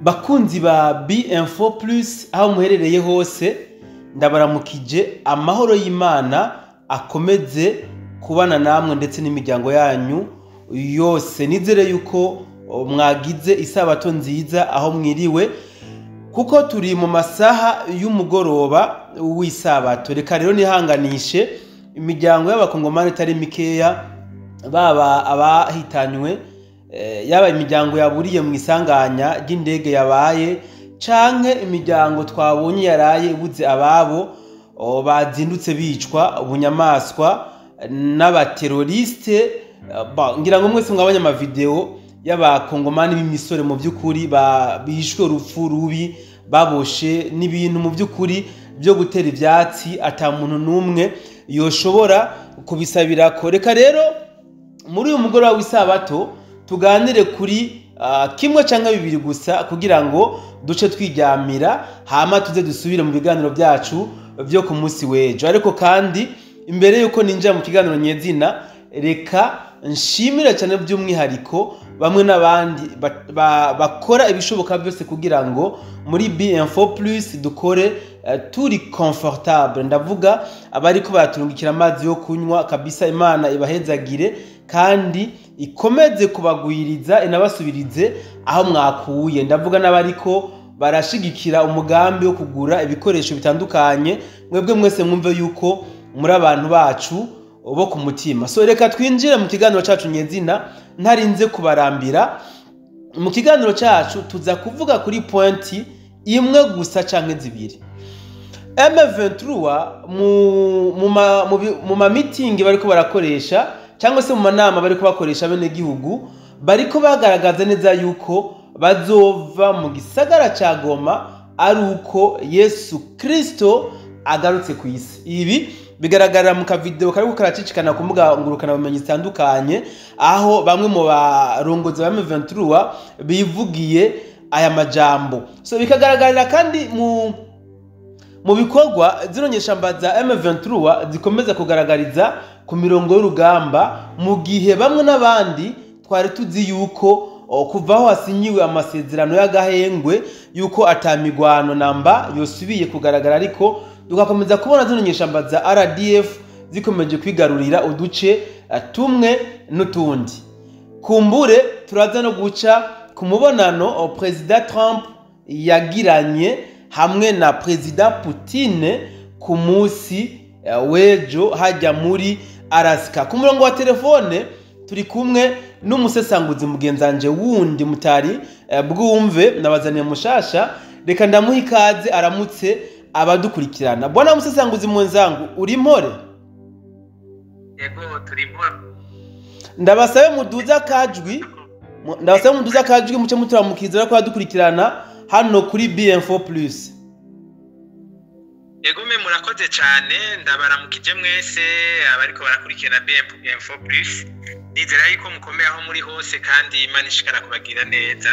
Bakunzi ba B-Info Plus, aho muherereye hose, ndabaramukije. Amahoro y'Imana akomeze kubana namwe ndetse n'imiryango yanyu yose. Nizere yuko mwagize isabato nziza aho mwiriwe, kuko turi mu masaha y'umugoroba w'isabato. Reka rero nihanganishe imiryango y'abakongomani itari mikeya, baba abahitanywe, yaba imiryango yaburiye mu isanganya ry'indege yabaye, canke imiryango twabonye yaraye ibuze ababo, bazindutse bicwa ubunyamaswa n'abateroriste. Ngira ngo mwese mwabonye amavideo y'abakongomani b'imisore, mu by'ukuri bishwe urupfu rubi baboshe n'ibintu mu by'ukuri byo gutera ivyatsi, ata muntu n'umwe yoshobora kubisabirako. Reka rero muri uyu mugoroba w'isabato tuganire kuri kimwe canke bibiri gusa, kugira ngo duce twiryamira, hama tuze dusubire mu biganiro byacu byo ku munsi w'ejo. Ariko kandi imbere yuko ninjira mu kiganiro nyezina, reka nshimire cyane by'umwihariko bamwe n'abandi bakora ibishoboka byose kugira ngo muri B-Info Plus dukore turi confortable. Ndavuga abariko baraturungikira amazi yo kunywa kabisa. Imana ibahezagire kandi ikomeze kubagwiriza, inabasubirize aho mwakuye. Ndavuga n'abariko barashigikira umugambi wo kugura ibikoresho bitandukanye. Mwebwe mwese mwumve yuko muri abantu bacu bo ku mutima. So reka twinjire mu kiganiro cacu nyezina ntarinze kubarambira. Mu kiganiro cacu tuza kuvuga kuri pointi imwe gusa canke zibiri. M23 mu ma meeting bariko barakoresha, cyangwa se mu manama bariko bakoresha bene gihugu, bariko bagaragaza neza yuko bazova mu gisagara ca Goma ari uko Yesu Kristo agarutse ku isi. Ibi bigaragarira mu kavideo kariko karacicikana ku mbuga ngurukana bumenyi zitandukanye, aho bamwe mu barongozi ba M23 bivugiye aya majambo. So bikagaragarira kandi mu bikorwa zino nyeshamba za M23 zikomeza kugaragariza ku mirongo y'urugamba, mu gihe bamwe n'abandi twari tuzi yuko kuva aho hasinyiwe amasezerano y'agahengwe yuko atamigwano namba yosubiye kugaragara, ariko tugakomeza kubona zino nyeshamba za RDF zikomeje kwigarurira uduce tumwe n'utundi. Kumbure turaza no guca ku mubonano Perezida Trump yagiranye hamwe na Perezida Putin ku munsi w'ejo hajya muri Alaska. Ku murongo wa telefone turi kumwe n'umusesanguzi mugenzanje wundi mutari bwumve, nabazaniye mushasha. Reka ndamuha ikaze aramutse abadukurikirana. Bwana musesanguzi mwenzangu, uri mpore? Yego, turi mpore. Ndabasabe muduze akajwi, ndabasabe muduze akajwi muce muturamukiza ko abadukurikirana hano kuri B-Info Plus. Yego me, murakoze cyane. Ndabaramukije mwese abariko barakurikirana B-Info Plus. Nizera yuko mukomeye aho muri hose, kandi Imana ishikara kubagira neza.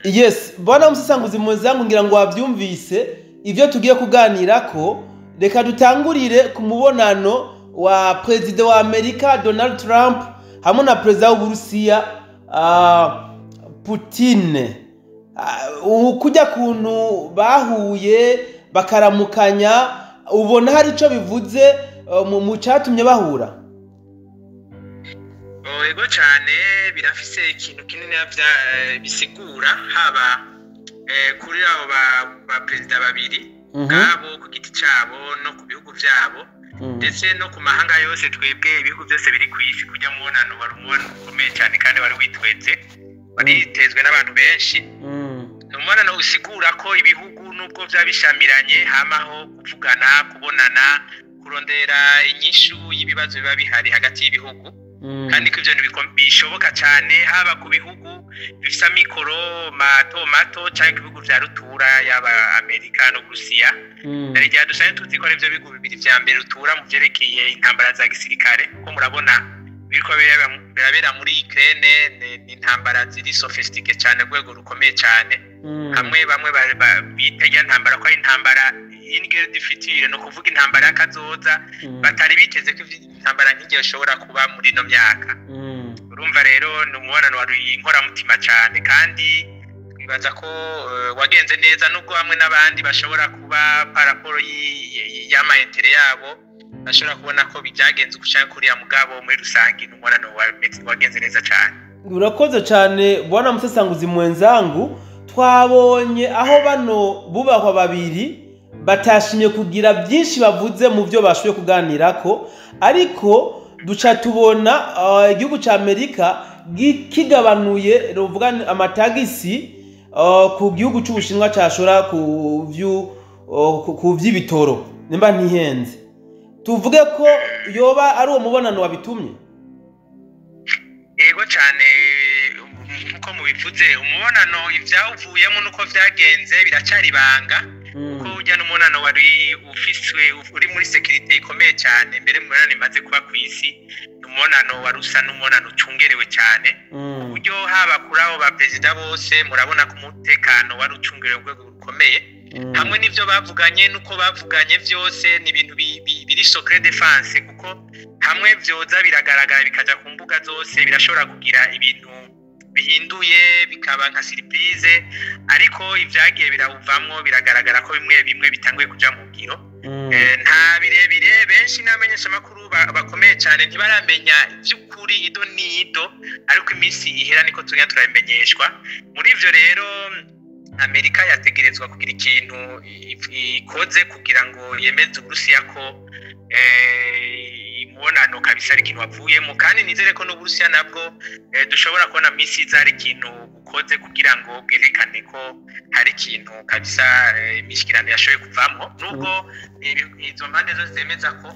Yes, bwana musesanguzi mwenzangu, ngira ngo wavyumvise ivyo tugiye kuganirako. Reka dutangurire ku mubonano wa Perezida wa Amerika Donald Trump hamwe na Perezida w'Uburusiya Putin. Kujya kuntu bahuye bakaramukanya, ubona hari ico bivuze mu catumye bahura? Ego cyane, birafise ikintu kinini bisigura, haba kuri abo ba perezida babiri ubwabo ku giti cyabo, no ku bihugu byabo, ndetse no ku mahanga yose, twebwe ibihugu byose biri ku isi. Kujya mubonano wari umubonano ukomeye cyane kandi wari witwetse, waritezwe n'abantu benshi. Ni umubonano usigura ko ibihugu nubwo byaba bishamiranye, hamaho kuvugana, kubonana, kurondera inyishu y'ibibazo biba bihari hagati y'ibihugu, kandi ko ibyo bintu bishoboka cyane, haba ku bihugu bifise amikoro mato mato cyangwa ibihugu vya rutura, yaba Amerika no Burusiya. Hari igihe dusanzwe tuzi ko arivyo bihugu bibiri vya mbere rutura mu vyerekeye intambara za gisirikare, ko murabona biriko birabera muri Ukraine, ni intambara ziri sophistiqué cyane, rwego rukomeye cyane. Hamwe bamwe bita irya ntambara ko ari intambara une guerre du futur, ni ukuvuga intambara y'akazoza, batari biteze ko intambara nk'igihe ishobora kuba muri ino myaka. Urumva rero ni umubonano wari inkoramutima cyane, kandi twibaza ko wagenze neza, nubwo bamwe n'abandi bashobora kuba par rapport y'ama intérêts yabo bashobora kubona ko byagenze uko kuriya, mugabo muri rusange ni umubonano wagenze neza cyane. Urakoze cyane, bwana musesanguzi mwenzangu. Twabonye aho bano bubahwa babiri batashimye kugira byinshi bavuze mu byo bashoboye kuganirako, ariko duca tubona igihugu cya Amerika kigabanuye ruvuga amatagisi ku gihugu cy'Ubushinwa cyashora ku vy'ibitoro, nimba ntihenze. Tuvuge ko yoba ari uwo mubonano wabitumye? Yego cyane, nkuko mubivuze, umubonano ivyawuvuyemo nuko vyagenze biracyari ibanga, kuko ujya n'umubonano wari ufiswe uri muri sécurité ikomeye cyane. Mbere mu mibonano imaze kuba ku isi, ni umubonano wari usa n'umubonano ucungerewe cyane, uburyo haba kuri abo ba perezida bose murabona ko umutekano wari ucungerewe ku rwego rukomeye. Hamwe n'ibyo bavuganye n'uko bavuganye byose ni ibintu biri secret défense, kuko hamwe byoza biragaragara bikaja ku mbuga zose, birashobora kugira ibintu bihinduye bikaba nka surprise. Ariko ibyagiye birawuvamwo biragaragara ko bimwe bimwe bitanguye kuja mu ngiro. Nta birebire, benshi n'abamenyeshamakuru bakomeye cyane ntibaramenya iby'ukuri ido n'ido, ariko iminsi ihera niko tugenda turabimenyeshwa. Muri ivyo rero, Amerika yategerezwa kugira ikintu ikoze kugira ngo yemeze Uburusiya ko imibonano kabisa ari ikintu wavuyemo, kandi nizere ko n'Uburusiya nabwo dushobora kubona minsi iza hari ikintu bukoze kugira ngo bwerekane ko hari ikintu kabisa imishikirano yashoboye kuvamwo, nubwo izo mpande zose zemeza ko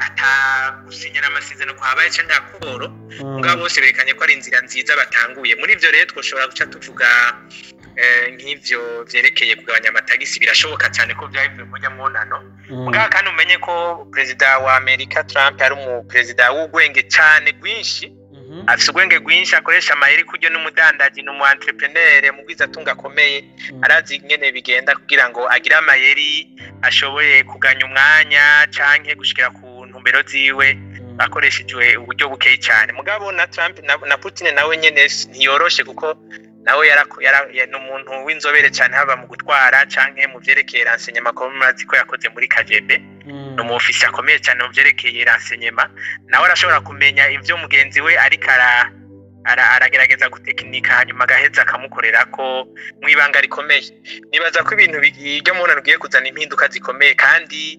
atagusinyira amasezerano kuhabaye canke akoro. Mugabo bose berekanye ko ari inzira nziza batanguye. Muri ivyo rero twoshobora guca tuvuga nk'ivyo vyerekeye kugabanya amatagisi, birashoboka cyane ko vyari bivuye muri mubonano. Mugabo kandi umenye ko perezida wa Amerika Trump ari umuperezida w'ubwenge cyane rwinshi, afise ubwenge bwinshi, akoresha amayeri kuryo, n'umudandaji, ni umu entrepreneur, mugwizatunga akomeye. Arazi ingene bigenda kugira ngo agire amayeri ashoboye kuganya umwanya canke gushikira ku ntumbero ziwe akoreshejwe uburyo bukeyi cyane. Mugabo na Trump na Putin nawe nyene ntiyoroshe, kuko nawe ni umuntu w'inzobere cyane, haba mu gutwara canke mu vyerekeye renseignement. Murazi ko yakoze muri KGB, ni umu officier akomeye cyane mu vyerekeye renseignement. Nawe arashobora kumenya ivyo mugenzi we ariko aragerageza gutekinika, hanyuma agaheza akamukorera ko mu ibanga rikomeye. Nibaza ko ibintu iryo mubonano ugiye kuzana impinduka zikomeye, kandi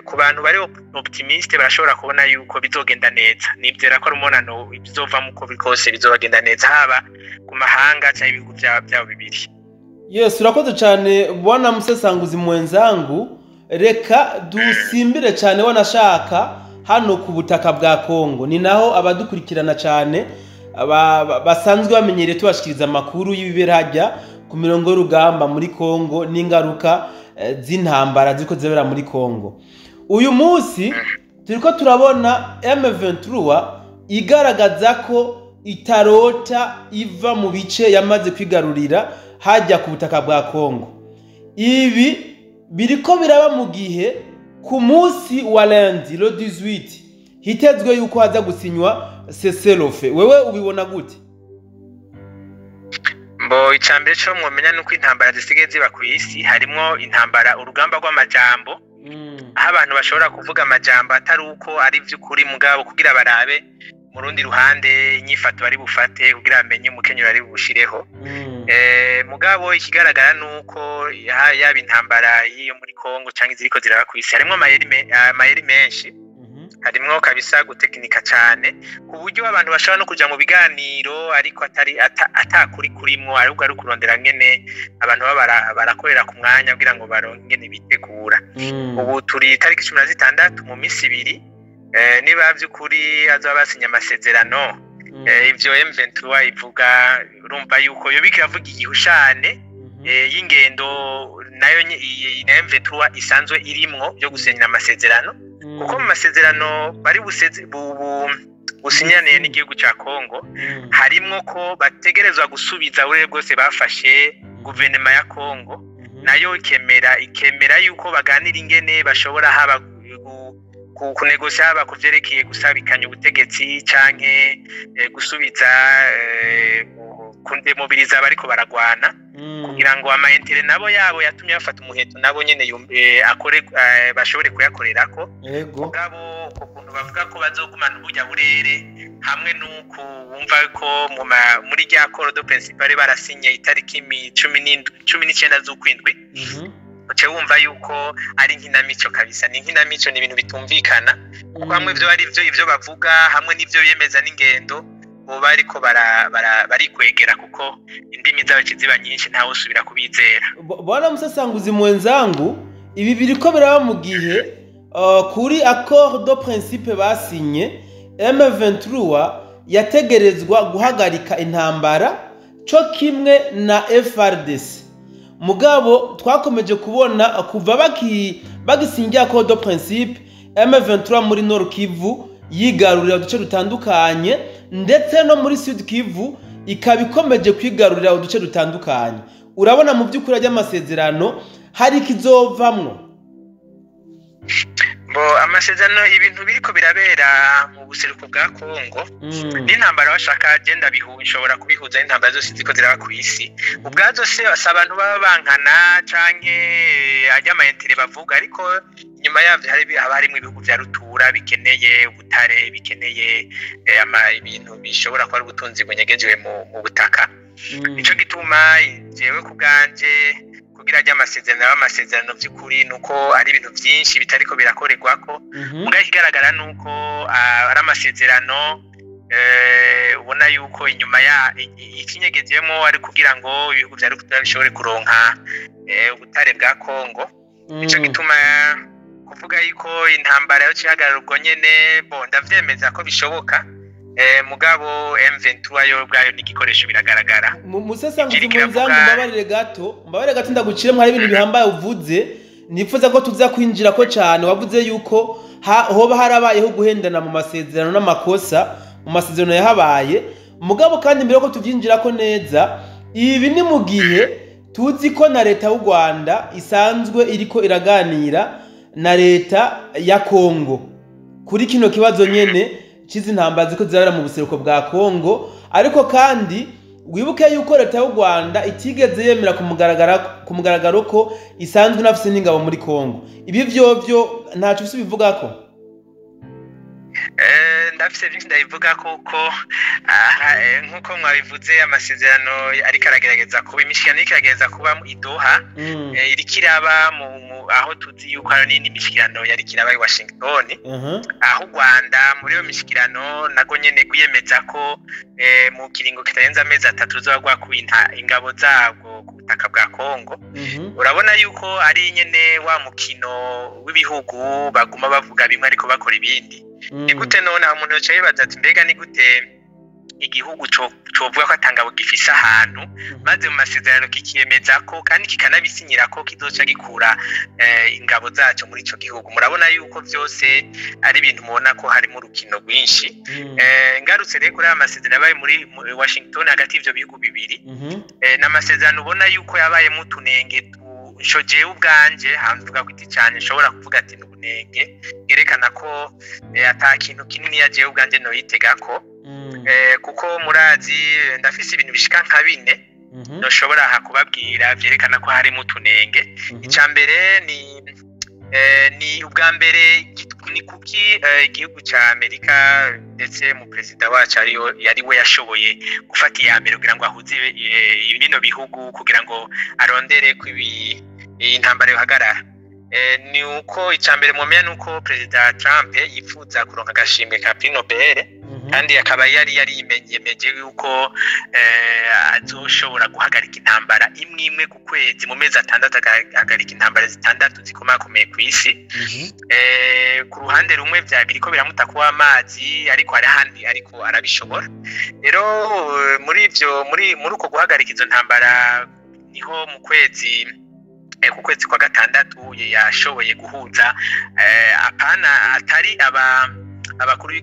ku bantu bari optimistes barashobora kubona yuko bizogenda neza. Nibwira ko ari umubonano bizovamo uko biri kose bizobagenda neza, haba ku mahanga cyangwa ibihugu byabo bibiri. Yes, urakoze cyane, bwana musesanguzi mwenzangu. Reka dusimbire cyane wanashaka hano ku butaka bwa Kongo, ni naho abadukurikirana cyane basanzwe bamenyereye tubashikiriza amakuru y'ibibera hajya ku mirongo y'urugamba muri Kongo n'ingaruka z'intambara ziriko zibera muri Kongo. Uyu munsi turiko turabona M23 igaragaza ko itarota iva mu bice yamaze kwigarurira hajya ku butaka bwa Kongo. Ibi biriko biraba mu gihe ku munsi wa lundi le 18 hitezwe yuko haza gusinywa cessez-le-feu. Wewe ubibona gute? Mbo icambere co mwomenya nuko intambara zisigaye ziba ku isi, harimwo intambara, urugamba rw'amajambo, aho abantu bashobora kuvuga amajambo atari uko ari ivy'ukuri, mugabo kugira barabe mu rundi ruhande inyifato bari bufate, kugira bamenye umukenyero bari bushireho. Mugabo ikigaragara nuko yaba intambara y'iyo muri Kongo canke iziriko ziraba ku isi, harimwo amayeri menshi, harimwo kabisa gutekinika cane, ku buryo abantu bashobora no kuja mu biganiro ariko atari atakuri kurimwo, ahubwo ari ukurondera ngene abantu baba barakorera ku mwanya kugira ngo baronke ingene bitegura. Ubu turi itariki 16, mu minsi 2, niba vy'ukuri azoba basinye amasezerano, ivyo M23 ivuga, urumva yuko yo bikiravuga igihushane y'ingendo nayo na M23 isanzwe irimwo yo gusinya amasezerano, kuko mu masezerano bari businyaniye n'igihugu ca Kongo harimwo ko bategerezwa gusubiza uburere bwose bafashe guverinoma ya Kongo, nayo ikemera yuko baganira ingene bashobora haba Kunegosia haba ku vyerekeye gusabikanya ubutegetsi canke gusubiza, kudemobiliza abariko baragwana, kugira ngo ama intérêts nabo yabo yatumye bafata umuheto nabo nyene akore, bashobore kuyakorerako. Mugabo uko kuntu bavuga ko bazogumana uburya burere, hamwe n'uku wumva ko muri rya accord de principe barasinye itariki 19 z'ukwindwi, uce wumva yuko ari inkinamico kabisa. Ni inkinamico, ni ibintu bitumvikana, kuko hamwe ivyo ari vyo ivyo bavuga hamwe n'ivyo biyemeza n'ingendo boba ariko barikwegera, kuko indimi zabo ziba nyinshi, ntawe usubira kubizera. Bwana musesanguzi mwenzangu, ibi biriko biraba mu gihe kuri accord de principe basinye, M23 yategerezwa guhagarika intambara co kimwe na FARDC. Mugabo twakomeje kubona kuva bagisingira accord de principe, M23 muri Nord Kivu yigarurira uduce dutandukanye, ndetse no muri Sud Kivu ikaba ikomeje kwigarurira uduce dutandukanye. Urabona mu by'ukuri ry'amasezerano hari ikizovamwo? Bo amasezerano, ibintu biriko birabera mu buseruko bwa Kongo n'intambara bashaka agenda bihu, nshobora kubihuza n'intambara zose ziko ziraba ku isi ubwazo. Se si abantu baba bankana canke ajya ama intérêts bavuga, ariko inyuma yavyo haba harimwo ibihugu vya rutura bikeneye ubutare, bikeneye ibintu bishobora kuba ari ubutunzi bunyegejwe mu butaka. Nico gituma jewe ku bwanje, kugira ajya amasezerano aba amasezerano vy'ukuri, nuko ari ibintu vyinshi bitariko birakorerwako. Mugabo ikigaragara nuko ari amasezerano ubona yuko inyuma ya ikinyegezemo ari kugira ngo ibihugu vya rutura bishobore kuronka ubutare bwa Kongo. Nico gituma kuvuga yuko intambara yo cihagarara ubwo nyene, bo ndavyemeza ko bishoboka, mugabo M23 yo ubwayo ni igikoresho, biragaragara. Musesanguzi Ikiri kiravuga- mwenzangu, mbabarire gato ndaguciremo. Hari ibintu bihambaye uvuze nifuza ko tuza kwinjira ko cyane. Wavuze yuko hoba harabayeho guhendana mu masezerano n'amakosa mu masezerano yahabaye. Mugabo kandi mbere yuko tubyinjira ko neza, ibi ni mu gihe tuzi ko na leta y'u Rwanda isanzwe iriko iraganira na leta ya Kongo kuri kino kibazo nyene c'izi ntambara ziko zirabera mu buseruko bwa Kongo. Ariko kandi wibuke yuko leta y'u Rwanda itigeze yemera ku mugaragaro ko isanzwe inafise n'ingabo muri Kongo. Ibi vyovyo ntaco ufise ubivugako? Ndafise byinshi ndabivuga, kuko aha, nk'uko mwabivuze, amasezerano ariko aragerageza kuba, imishikirano iriko iragerageza kuba i Doha, iriko iraba aho tuzi yuko hari n'iyindi mishikirano yariko iraba i Washington, aho u Rwanda muri iyo mishikirano nago nyene rwiyemeza ko mu kiringo kitarenze amezi 3 ruzoba rwakuye ingabo zabwo ku butaka bwa Kongo. Urabona yuko ari nyene wa mukino w'ibihugu baguma bavuga bimwe ariko bakora ibindi. Ni gute none aho umuntu yoca yibaza ati: mbega ni gute igihugu covuga ko atangabo gifise ahantu, maze mu masezerano kikiyemeza ko kandi kikanabisinyira ko kizoca gikura ingabo zaco muri ico gihugu? Murabona yuko vyose ari ibintu mubona ko harimo urukino rwinshi. Ngarutse rero kuri aya masezerano yabaye muri Washington hagati y'ivyo bihugu bibiri, n'amasezerano ubona yuko yabayemo utunenge jewe ubwanje hamvuga ku giti cane nshobora kuvuga ati ni ubunenge bwerekana ko ata kintu kinini ya jewe ubwanje noyitegako, kuko murazi ndafise ibintu bishika nka bine noshobora aha kubabwira vyerekana ko harimo utunenge. Ica mbere ni ubwa mbere ni kuki igihugu ca Amerika, ndetse mu perezida wacu ariyo yari we yashoboye gufata iya mbere kugira ngo ahuze bino bihugu, kugira ngo arondere ko iyi ntambara yohagarara? Ni uko ica mbere mumenya ni uko perezida Trump yifuza kuronka agashimwe ka Prix Nobel, kandi akaba yari yariyemeje yuko azoshobora guhagarika intambara imwe imwe ku kwezi, mu mezi 6 agahagarika intambara zitandatu zikomakomeye ku isi. Ku ruhande rumwe vya biriko biramuta kuba amazi, ariko hari ahandi ariko arabishobora. Rero muri ivyo, muri uko guhagarika izo ntambara, niho mu kwezi ku kwezi kwa gatandatu yashoboye guhuza, apana atari aba abakuru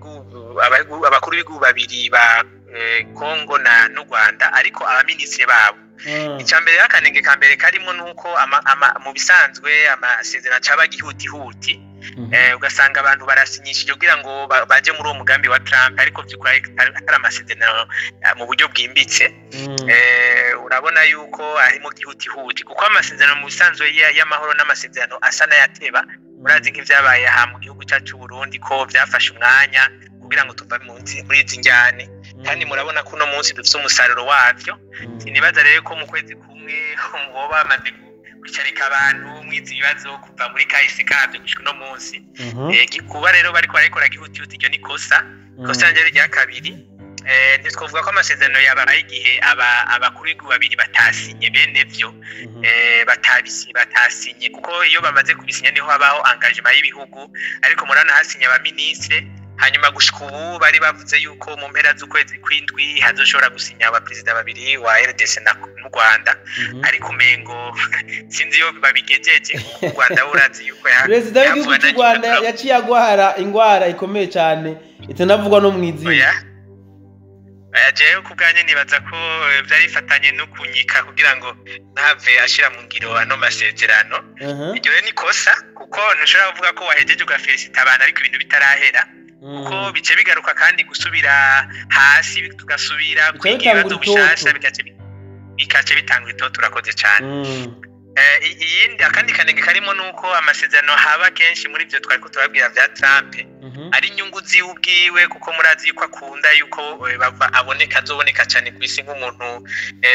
b'ibihugu babiri ba Kongo na n'u Rwanda, ariko abaminisitiri babo. Icya mbere, akanenge ka mbere karimo nuko mu bisanzwe amasezerano acaba gihutihuti, ugasanga abantu barasinyishije kugira ngo baje muri uwo mugambi wa Trump, ariko by'ukuri atari amasezerano mu buryo bwimbitse. Urabona yuko arimo gihutihuti, kuko amasezerano mu bisanzwe y'amahoro n'amasezerano asa n'ayateba. Murazi nk'ivyabaye aha mu gihugu cyacu Burundi, ko byafashe umwanya kugira ngo tuva muri izi njyane, kandi murabona ko uno munsi dufite umusaruro wavyo. Sinibaza rero ko mu kwezi kumwe boba bamaze kwicarika abantu mwizi ibibazo kuva muri kahise kavyo gushika uno munsi. Kuba rero bariko barabikora gihutihuti, iryo ni kosa. Ikosa ryanjye rya kabiri, ntitwovuga ko amasezerano yabaye igihe abakuru b'ibihugu babiri batasinye bene vyo, batasinye, kuko iyo bamaze kubisinya niho habaho engagement y'ibihugu. Ariko murabona hasinye abaminisitiri, hanyuma gushika ubu bari bavuze yuko mu mpera z'ukwezi kw'indwi hazoshobora gusinya abaperezida babiri wa RDC n'u Rwanda, ariko umengo sinzi iyo babigejeje. U Rwanda urazi yuko Perezida w'igihugu cy'u Rwanda yaciye agwara ingwara ikomeye cyane itanavugwa no mu izina. Oya, jewe ku bwanjye nibaza ko vyari bifatanye no kunyika kugira ngo ntave ashira mu ngiro ano masezerano. Iryo rero ni kosa, kuko ntushobora kuvuga ko wahejeje ugafelicita abantu ariko ibintu bitarahera, kuko bice bigaruka kandi gusubira hasi, tugasubira Bica kwiga ibibazo bitanga bishasha, itoto. Bikace bitanga itoto. Urakoze cyane. Iyindi, akandi kanenge karimo nuko amasezerano haba kenshi muri ivyo twari ko turabwira vya Trump ari inyungu ziwe ubwiwe, kuko murazi yuko akunda yuko aboneka, azoboneka cyane ku isi nk'umuntu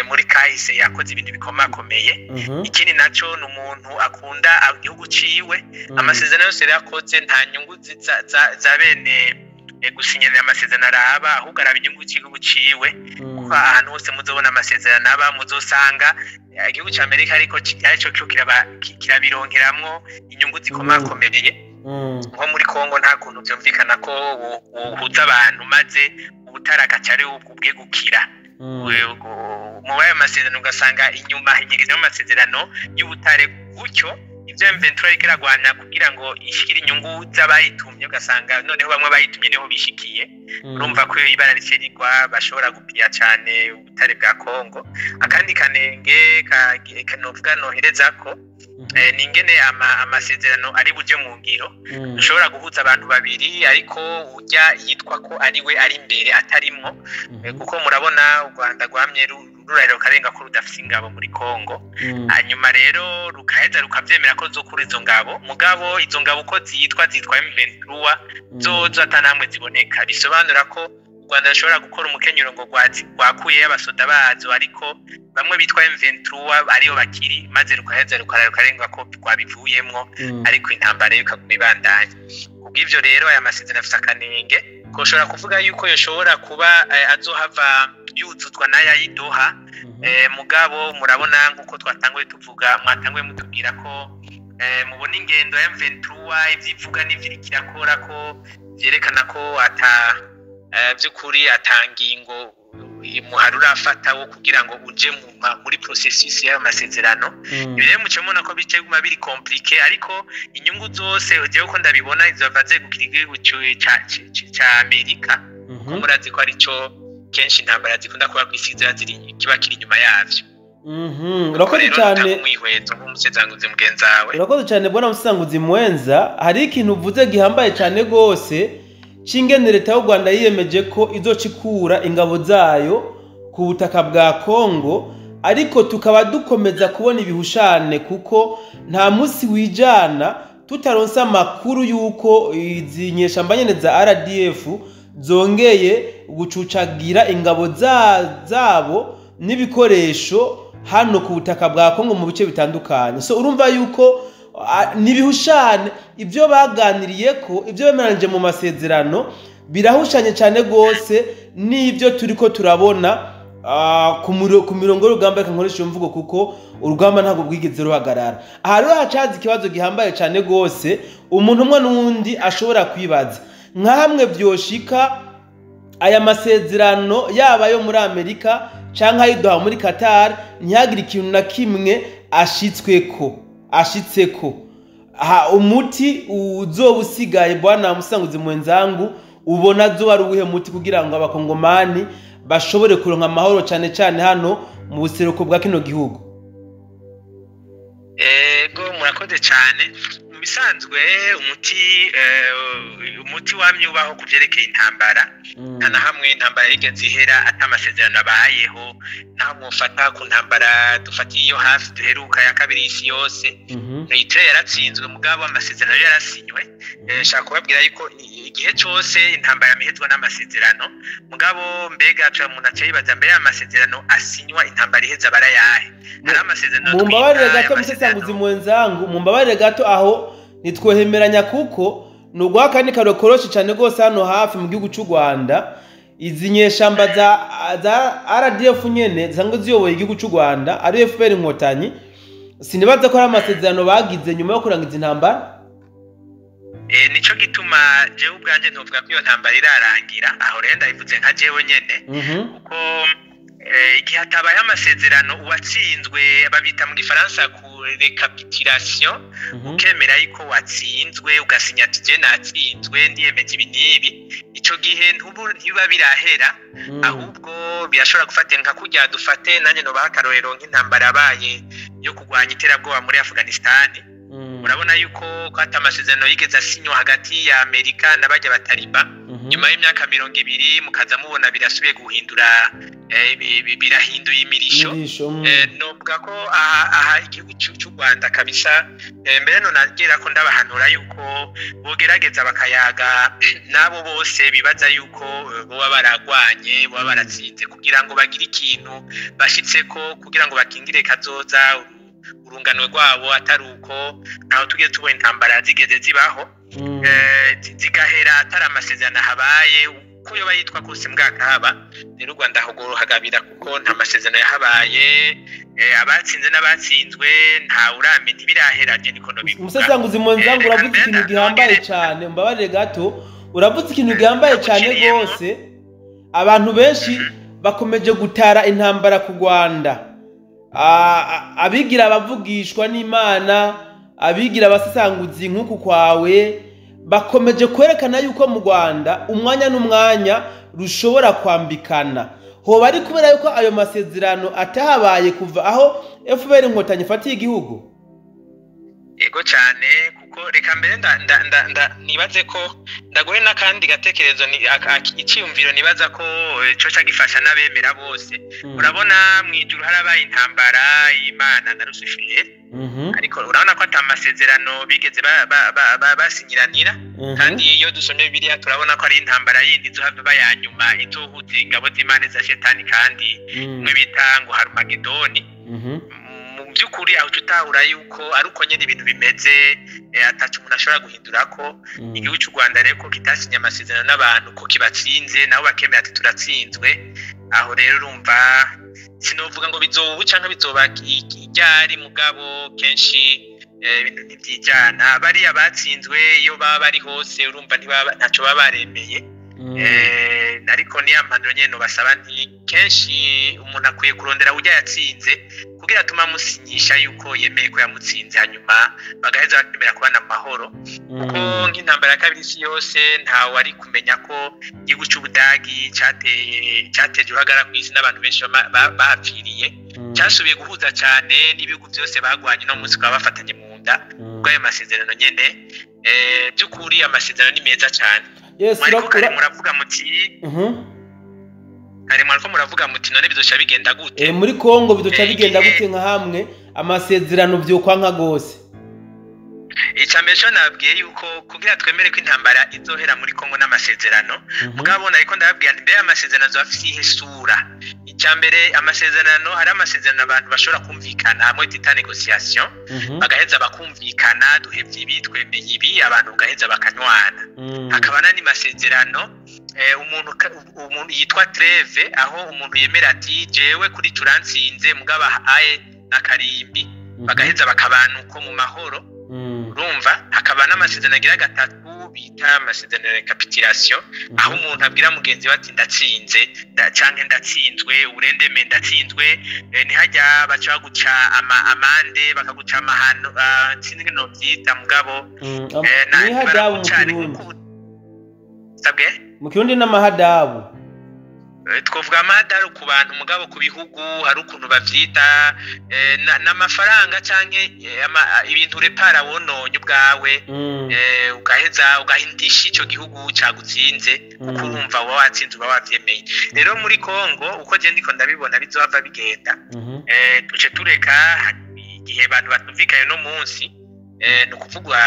muri kahise yakoze ibintu bikomakomeye. Ikindi naco ni umuntu akunda igihugu ciwe. Amasezerano yose rero yakoze nta nyungu za bene gusinyana amasezerano araba, ahubwo araba inyungu z'igihugu ciwe, kuko ahantu hose muzobona amasezerano aba, muzosanga igihugu ca Amerika ariko arico cyo kirabironkeramwo inyungu zikomakomeye. Nko muri Kongo, nta kuntu vyumvikana ko wohuza abantu maze ubutaraka ari ubwegukira. Mu bayo masezerano ugasanga inyuma hinyegejemo amasezerano y'ubutare, gutyo ivyo M23 iriko iragwana kugira ngo ishikire inyungu z'abayitumye, ugasanga noneho bamwe bayitumye niho bishikiye. Urumva ko ibara rice rigwa, bashobora gupira cane ubutare bwa Kongo. Akandi kanenge novuga noherezako, ni ingene amasezerano ari buje mu ngiro. Ushobora guhuza abantu babiri, ariko urya yitwa ko ari we ari imbere atarimwo, kuko murabona u Rwanda rwamye rurahira rukarenga ko rudafise ingabo muri Kongo, hanyuma rero rukaheza rukavyemera ko zokura izo ngabo, mugabo izo ngabo uko zitwa, zitwa M23, zozo ata namwe ziboneka. Bisobanura ko u Rwanda rushobora gukora umukenyero ngo rwakuyeyo abasoda bazo, ariko bamwe bitwa M23 ariyo bakiri, maze rukaheza rukara rukarenga ko rwabivuyemwo, ariko intambara yo ikaguma ibandanya. Kubw'ivyo rero aya masezerano afise akanenge ko ushobora kuvuga yuko yoshobora kuba azohava yuzuzwa n'aya y'idoha. Mugabo murabona nk'uko twatanguye tuvuga, mwatanguye mutubwira ko mubona ingendo ya M23, ivyo ivuga n'ivyo iriko irakora, ko vyerekana ko ata vy'ukuri ata ngingo umuhari urafata wo kugira ngo uje muri processus y'ayo masezerano. Ibi rero muce mubona ko bice biguma biri compliqué, ariko inyungu zose jewe ko ndabibona izova zegukira igihugu ca Amerika, kuko murazi ko arico kenshi intambara zikunda kuba kw'isi ziba ziri kiba kiri inyuma yavyo. Urakoze Rero cyane. nutanga umwihwezo nk'umusesanguzi mugenzi wawe. Urakoze cyane, bwana musesanguzi Mwenza. Hari ikintu uvuze gihambaye cyane rwose c'ingene leta y'u Rwanda yiyemeje ko izoca ikura ingabo zayo ku butaka bwa Kongo, ariko tukaba dukomeza kubona ibihushane, kuko nta munsi wijana tutaronse amakuru y'uko izi nyeshamba nyene za RDF zongeye gucucagira ingabo zabo n'ibikoresho hano ku butaka bwa Kongo mu bice bitandukanye. So urumva yuko nibihushane ibyo baganiriye, ko ibyo bemeranyije mu masezerano birahushanye cyane rwose n'ibyo turiko turabona ku mirongo y'urugamba. Reka nkoresha iyo mvugo kuko urugamba ntabwo bwigeze ruhagarara. Aha rero hacaza ikibazo gihambaye cyane rwose umuntu umwe n'uwundi ashobora kwibaza: nka hamwe vyoshika aya masezerano, yaba ayo muri Amerika canke ayiduha muri Qatar, ntihagire ikintu na kimwe ashitseko, aha umuti uzoba usigaye, bwana musanguzi mwenzangu, ubona azoba ari uwuhe muti kugira ngo abakongomani bashobore kuronka amahoro cyane cyane hano mu buseruko bwa kino gihugu? Ego, murakoze cyane. Mu bisanzwe umuti wamye ubaho ku byerekeye intambara, nta na hamwe intambara yigeze ihera ata amasezerano abayeho. Naho mwofata ku ntambara dufatiye iyo hafi duheruka ya kabiri y'isi yose, Hitler yaratsinzwe, mugabo amasezerano yarasinywe. Nshaka kubabwira yuko igihe cyose intambara yamihezwa n'amasezerano. Mugabo mbega umuntu aca yibaza, mbere y'amasezerano asinywa intambara iheza barayahe? Hari amasezerano Mumbabarire gato, musesanguzi mwenzangu, mumbabarire gato, aho nitwohemeranya kuko ni uguha akandi karo koroshe cyane rwose. Hano hafi mu gihugu cy'u Rwanda, izi nyeshamba za RDF nyene zisanzwe ziyoboye igihugu cy'u Rwanda, ari FPR Inkotanyi, sinibaza ko ari amasezerano bagize nyuma yo kurangiza intambara. Nico gituma jewe ubwanje ntovuga ko iyo ntambara irarangira. Aho rero ndabivuze nka jewe nyene, kuko igihe hatabaye amasezerano, uwatsinzwe, babita mu gifaransa ku récapitulation, ukemera yuko watsinzwe, ugasinya ati: "Je natsinzwe, ndiyemeje ibi n'ibi." Ico gihe ntibiba birahera, ahubwo birashobora gufata nka kurya dufate, nanjye nobaha akarorero nk'intambara yabaye yo kurwanya iterabwoba muri Afghanistan. Urabona yuko ko ata amasezerano yigeze asinywa hagati ya Amerika na barya batariba. Nyuma y'imyaka 20 mukaza mubona birasubiye guhindura, birahinduye imirisho. Imirisho. Novuga ko aha igihugu c'u Rwanda kabisa, mbere nonagera ko ndabahanura yuko bogerageza bakayaga n'abo bose bibaza yuko boba baragwanye, boba baratsinze, kugira ngo bagire ikintu bashitseko, kugira ngo bakingire kazoza urungano rwabo. Atari uko, ntaho tugeze tubona intambara zigeze zibaho zigahera atari amasezerano habaye, uko yoba yitwa kose mbwakahaba. Rero u Rwanda ruhagabira kuko nta masezerano yahabaye, abatsinze n'abatsinzwe nta urame, ntibirahera. Je niko nobivuga. Umusesanguzi mwenzangu, Reka uravuze ikintu gihambaye cyane. Mbabarire gato, uravuze ikintu gihambaye cyane Ndaguciriyemo. rwose. Abantu benshi bakomeje gutara intambara ku Rwanda. Abigira abavugishwa n'Imana, abigira abasesanguzi nk'uku kwawe, bakomeje kwerekana yuko mu Rwanda umwanya n'umwanya rushobora kwambikana. Hoba ari kubera yuko ayo masezerano atahabaye kuva aho FPR Inkotanyi ifatiye igihugu? Yego cyane, kuko reka mbere nda nibaze ko ndaguhe n'akandi gatekerezo, ni iciyumviro nibaza ko co cagifasha n'abemera bose. Urabona mu ijuru harabaye intambara y'Imana na Rusiferi, ariko urabona ko ata masezerano bigeze basinyiranira. Kandi iyo dusomye Bibiliya turabona ko ari intambara yindi izohava ya nyuma izohuza ingabo z'Imana za Shetani, kandi imwe bita ngo Harumagedoni. Mu by'ukuri aho tutahura yuko ari uko nyine ibintu bimeze, ataco umuntu ashobora guhindura ko igihugu cy'u Rwanda rero ko kitasinye amasezerano n'abantu ko kibatsinze, nabo bakemera ati: "Turatsinzwe." Aho rero urumva sinovuga ngo bizoba ubu canke bizoba ryari, mugabo kenshi ibintu ntivyijana. Bariya batsinzwe iyo baba bari hose, urumva ntibaba ntaco baba baremeye. Ariko niya mpanuro nyene nobasaba nti kenshi umuntu akwiye kurondera urya yatsinze kugira atuma amusinyisha yuko yemeye ko yamutsinze, hanyuma bagaheza bakemera kubana mu mahoro. Kuko nk'intambara ya kabiri isi yose, ntawe ari kumenya ko igihugu c'Ubudagi cateye, cateje uruhagara kw'isi n'abantu benshi bahapfiriye, cyasubiye guhuza cyane n'ibihugu byose bagwanye, no munsi bakaba bafatanye mu nda bw'ayo masezerano nyene. By'ukuri amasezerano ni meza cyane. Mwariko kare muravuga muti kare mwariko muravuga muti: "None bizoca bigenda gute?" Muri Kongo bizoca bigenda igihe gute nka hamwe amasezerano vyokwanka gose? Icya mbere cyo nababwiye yuko kugira twemere ko intambara izohera muri Kongo n'amasezerano. Mugabo nariko ndababwira nti: mbere amasezerano azoba afise iyihe sura? Icya mbere, amasezerano, hari amasezerano abantu bashobora kumvikana hamwe bita négociation, bagaheza bakumvikana: duhevye ibi, twemeye ibi, abantu bagaheza bakanywana. Hakaba n'andi masezerano umuntu yitwa trêve, aho umuntu yemera ati: "Jewe kuri curansinze, mugabo aye na karimbi," bagaheza bakabana uko mu mahoro. Urumva hakaba n'amasezerano agira gatatu bita amasezerano ya capitulation, aho umuntu abwira mugenzi we ati: "Ndatsinze canke ndatsinzwe, urendeme ndatsinzwe." Ntihajya baca baguca amande, bakaguca amahano, sinzi ingene novyita, mugabo Ni hadabu mu baraguca, ni Kirundi. Sabwe? Mu Kirundi n'amahadabu. Twovuga amadaro ku bantu, mugabo ku bihugu hari ukuntu bavyita, n'amafaranga canke ibintu repara wononye ubwawe, ugaheza ugahindisha ico gihugu cagutsinze, kuko urumva uba watsinze, uba wavyemeye. Rero muri Kongo uko je ndiko ndabibona bizohava bigenda, duce tureka igihe abantu batumvikanye no munsi, ni ukuvuga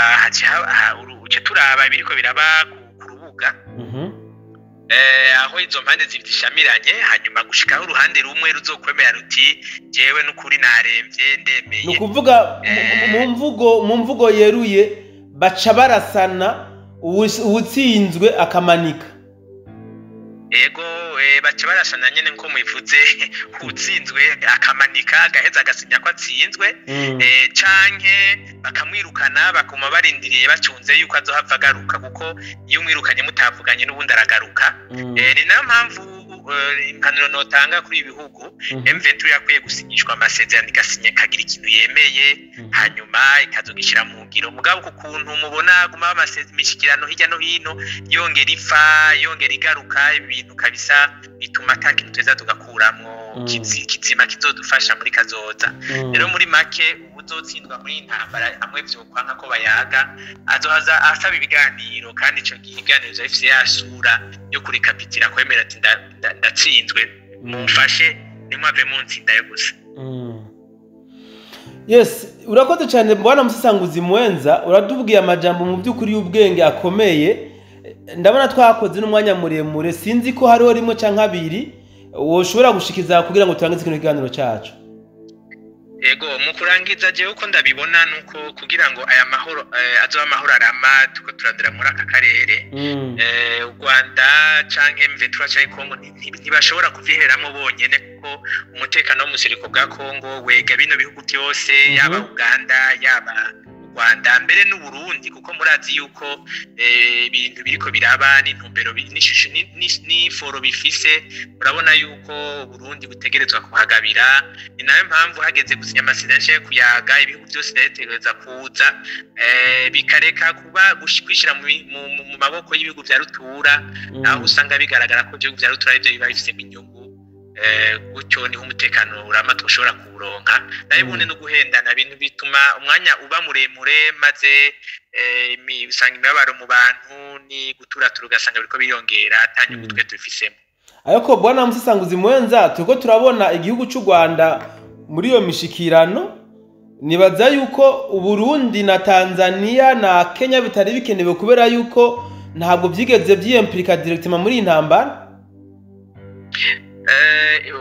uce turaba ibiriko biraba ku rubuga, aho izo mpande zibiri zishamiranye, hanyuma gushikaho uruhande rumwe ruzokwemera ruti jewe n'ukuri naremvye, ndemeye. Ni ukuvuga mu mvugo yeruye baca barasana, uwutsinzwe akamanika. Ego, baca barasana nyene nko mubivuze, uwutsinzwe akamanika, agaheza agasinya ko atsinzwe, canke bakamwirukana, bakuma barindiriye bacunze yuko azohava agaruka, kuko iyo umwirukanye mutavuganye n'ubundi aragaruka. Ni nayo mpamvu impanuro notanga kuri ibi bihugu, M23 yakwiye gusinyishwa amasezerano, igasinya ikagira ikintu yemeye, hanyuma ikazogishyira mu ngiro. Mugabo ku kuntu mubona guma imishikirano hirya no hino yongera ipfa, yongera igaruka, ibintu kabisa bituma ata kintu tuza tugakuramwo kizima kizodufasha muri kazoza. Rero muri make uzotsindwa muri iyi ntambara amwe vyokwanka ko bayaga, azohaza asaba ibiganiro, kandi ico gihe ibiganiro vya bifise ya sura yo kurekapitira, kwemera ati ndatsinzwe, mumfashe ntimwave muntsindayo gusa. Yes, urakoze cyane bwana Musesanguzi Mwenza, uratubwiye amajambo mu by'ukuri y'ubwenge akomeye. Ndabona twakoze n'umwanya muremure, sinzi ko hariho rimwe canke abiri woshobora gushikiza kugira ngo turangize kino kiganiro cacu. Ego, mu kurangiza jewe uko ndabibona nuko kugira ngo aya mahoro azoba amahoro arama tuko turandira muri aka karere, u Rwanda canke M23 canke Kongo ntibashobora kuvyiheramo bonyene, kuko umutekano w'umusereko bwa Kongo wega bino bihugu byose, yaba Uganda, yaba Rwanda, mbere n'u Burundi, kuko murazi yuko ibintu biriko biraba n'intumbero n'ishusho n'iforo bifise. Murabona yuko Burundi butegerezwa kuhagabira. Ni nayo mpamvu hageze gusinya amasezerano yo kuyaga, ibihugu byose birategereza kuza, bikareka kuba kwishira mu maboko y'ibihugu vya rutura, aho usanga bigaragara ko ibihugu vya rutura arivyo biba bifisemo inyungu. Gutyo niho umutekano urama tushobora kuwuronka. Nayo ubundi no guhendana ibintu bituma umwanya uba muremure, maze usanga imibabaro mu bantu ni guturatura, ugasanga biriko biriyongera ata nyungu twe tubifisemo. Ariko bwana Musesanguzi Mwenza, turiko turabona igihugu c'u Rwanda muri iyo mishikirano, nibaza yuko Uburundi na Tanzania na Kenya bitari bikenewe, kubera yuko ntabwo vyigeze vyiyimplika directement muri iyi ntambara.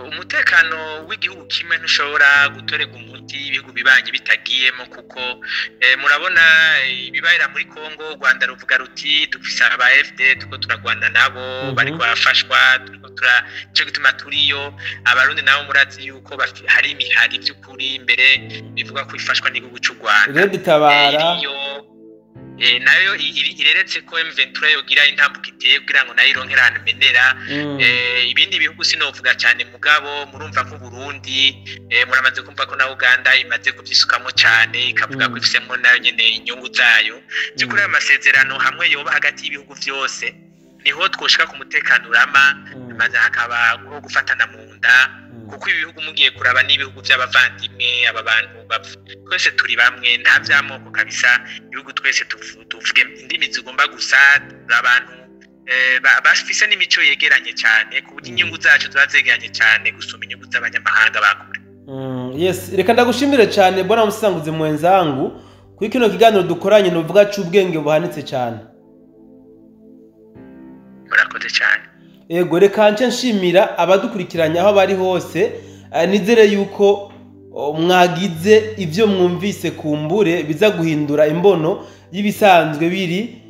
Umutekano w'igihugu kimwe ntushobora gutorerwa umuti ibihugu bibanyi bitagiyemo, kuko murabona ibibayira muri Kongo, u Rwanda ruvuga ruti dufise aba FD tuko turagwana nabo, bariko barafashwa, turiko ico gituma turiyo. Abarundi nabo murazi yuko hari imihari vy'ukuri mbere bivuga ko ifashwa n'igihugu c'u Rwanda, Red Tabara nayo ireretse ko M23 yogira intambuko iteye kugira ngo nayo ironkere ahantu imenera. Ibindi bihugu sinovuga cyane, mugabo murumva nk'u Burundi, muramaze kumva ko na Uganda imaze kuvyisukamo cyane, ikavuga ko ifisemo nayo nyene inyungu zayo. By'ukuri ayo masezerano hamwe yoba hagati y'ibihugu vyose, niho twoshika ku mutekano urama, maze hakaba nko gufatana mu nda, kuko ibihugu mugiye kuraba n'ibihugu by'abavandimwe, aba bantu twese turi bamwe, nta vy'amoko kabisa. Ibihugu twese tuvuge indimi zigomba gusa, turi abantu bafise n'imico yegeranye cyane, ku buryo inyungu zacu ziba zegeranye cyane gusumba inyungu z'abanyamahanga bakure. Yes, reka ndagushimire cyane bwana Musesanguzi Mwenzangu kuri kino kiganiro dukoranye, nuvuga c'ubwenge buhanitse cyane. Murakoze cyane. Ego, reka nce nshimira abadukurikiranye aho bari hose, nizere yuko mwagize ivyo mwumvise kumbure biza guhindura imbono y'ibisanzwe biri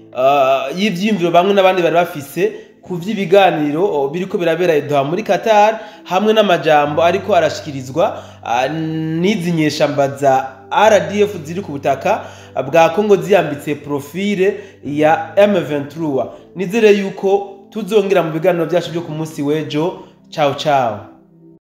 y'ivyiyumviro bamwe n'abandi bari bafise ku vy'ibiganiro biriko birabera Doha muri Qatar, hamwe n'amajambo ariko arashikirizwa n'izi nyeshamba za RDF ziri ku butaka bwa Kongo ziyambitse profile ya M23. Nizere yuko tuzongera mu biganiro byacu byo ku munsi w'ejo. Ciao ciao.